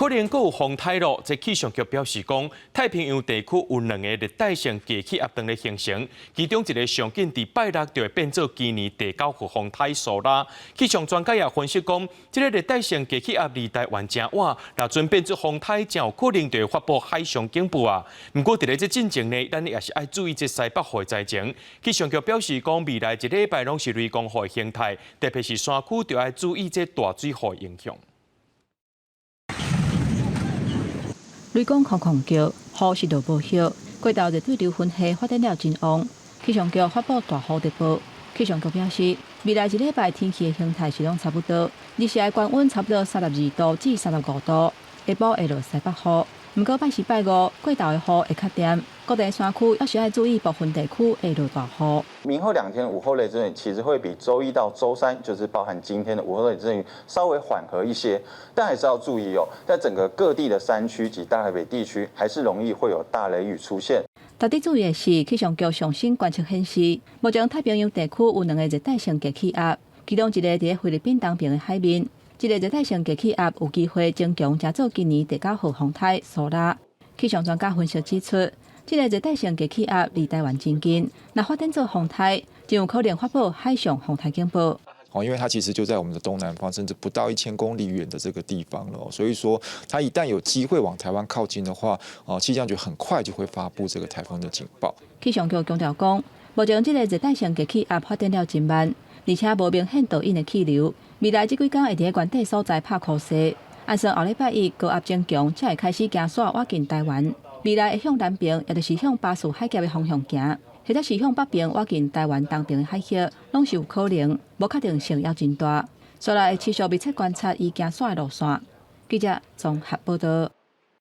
可能閣有風颱囉。這氣象局表示講，太平洋地區有兩個熱帶性低氣壓正咧形成，其中一个上緊佇拜六就會變做今年第九號風颱蘇拉。氣象專家也分析講，這个熱帶性低氣壓離台灣誠倚，若陣變做風颱，誠有可能就會發布海上警報啊。毋過佇咧這進前呢，咱也是愛注意這西北雨的災情。氣象局表示講，未來一禮拜攏是雷公雨的形態，特別是山區就愛注意這大水雨的影響。雷公空空叫，雨是落無歇，過晝熱對流雲系發展了真旺，氣象局發布大雨特報。氣象局表示，未來一禮拜天氣的形態是攏差不多，日時的高溫差不多32度至35度，下晡會落西北雨。毋過拜四、拜五過晝的雨會較恬，各地山區猶是愛注意部分地區會落大雨。明後兩天午後雷陣雨其實會比週一到週三，就是包含今天的午後雷陣雨稍微緩和一些，但還是要注意哦，在整個各地的山區及大台北地區，還是容易會有大雷雨出現。值得注意的是，氣象局上新觀測顯示，目前太平洋地區有兩个熱帶性低氣壓，其中一个佇菲律賓東邊的海面。這个熱帶性低氣壓有機會增強，成做今年第九號風颱蘇拉。氣象專家分析指出，這个熱帶性低氣壓離台灣真近，若發展做風颱，就有可能發布海上風颱警報。哦，因為它其實就在我們的東南方，甚至不到1000公里遠的這個地方了，所以說它一旦有機會往台灣靠近的話，哦，氣象局很快就會發布這個颱風的警報。氣象局強調講，目前這个熱帶性低氣壓發展了真慢，而且無明顯導引的氣流，未來這幾工會佇原底所在拍箍勢。按算後禮拜一高壓增強，才會開始行徙倚近台灣。未來會向南邊，也就是向巴士海峽的方向行，或者是向北邊倚近台灣東邊的海域，攏是有可能，無確定性猶真大。所以會持續密切觀察伊行徙的路線。記者綜合報道。